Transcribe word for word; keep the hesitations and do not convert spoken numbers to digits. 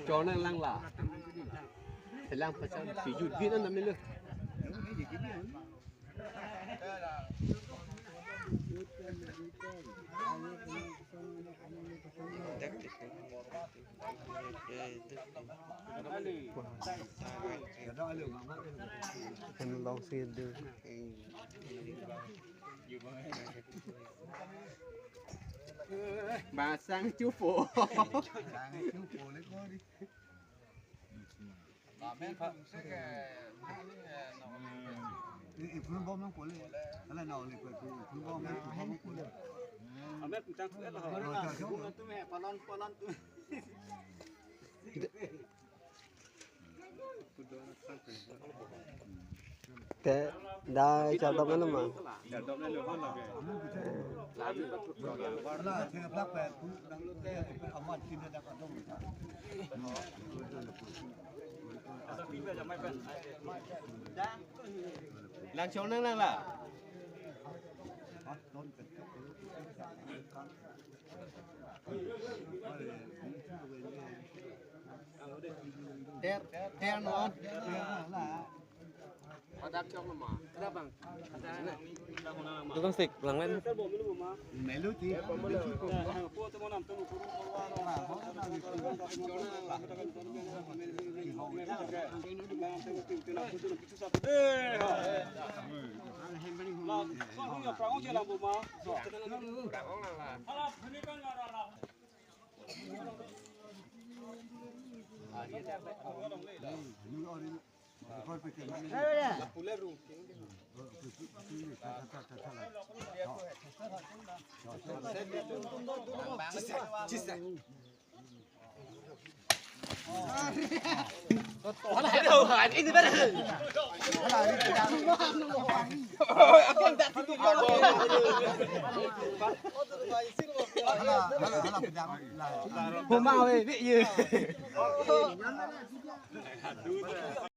Chonang lang la. Selang pasang sijut bin an namilo. Kan long si du. Basang cupo. Amen. Phun bom nang pole. Ala na ole ko phun bom nang pole. Amen, tang tu lah. Tum hai, palon, palon tu. Te da chardom na ma. Lang chonang lang la. Ter, ter non. Tukang stik, lang lain. Melu ti. Homa we, we ye.